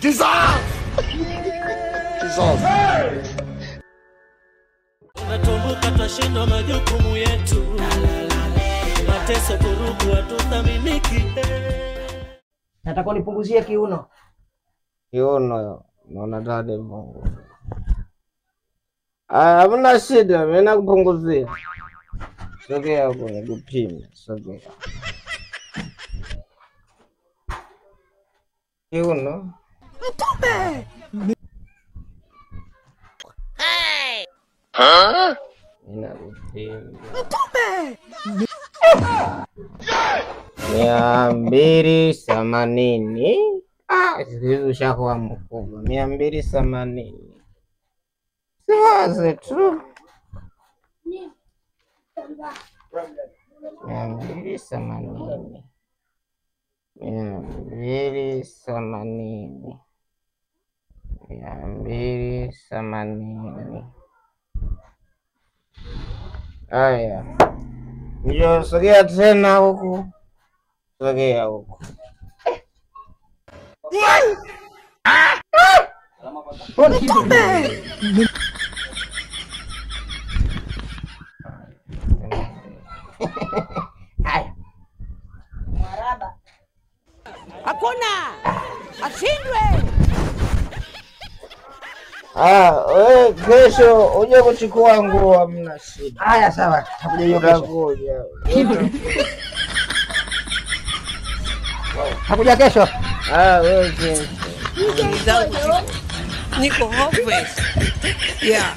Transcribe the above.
Jesus! Jesus! Tunatumbuka twashindwa majukumu yetu. Mateso kurugu hatuthaminiki. Nataka unipunguzie kiuno. Kiuno naona dade Mungu. Ah, hamna shida, mimi nakupunguzia. Sogea huko nikupime, sogea. Kiuno. Mtume. Hey. Huh? Ninakupima. Mtume. 280. Ah, siku hizi ushakuwa mkubwa. 280. Siwaze tu. 280. 280. 280. Aya. Njoo sogea tena huku. Sogea huku. Mtume. Haya. Maraba. Hakuna. Ashindwe. Ah, wewe kesho uje kuchukua nguo, hamna shida. Haya sawa, takuja hiyo kesho. Takuja kesho. Ah, wewe kesho. Niko hopeless. Yeah.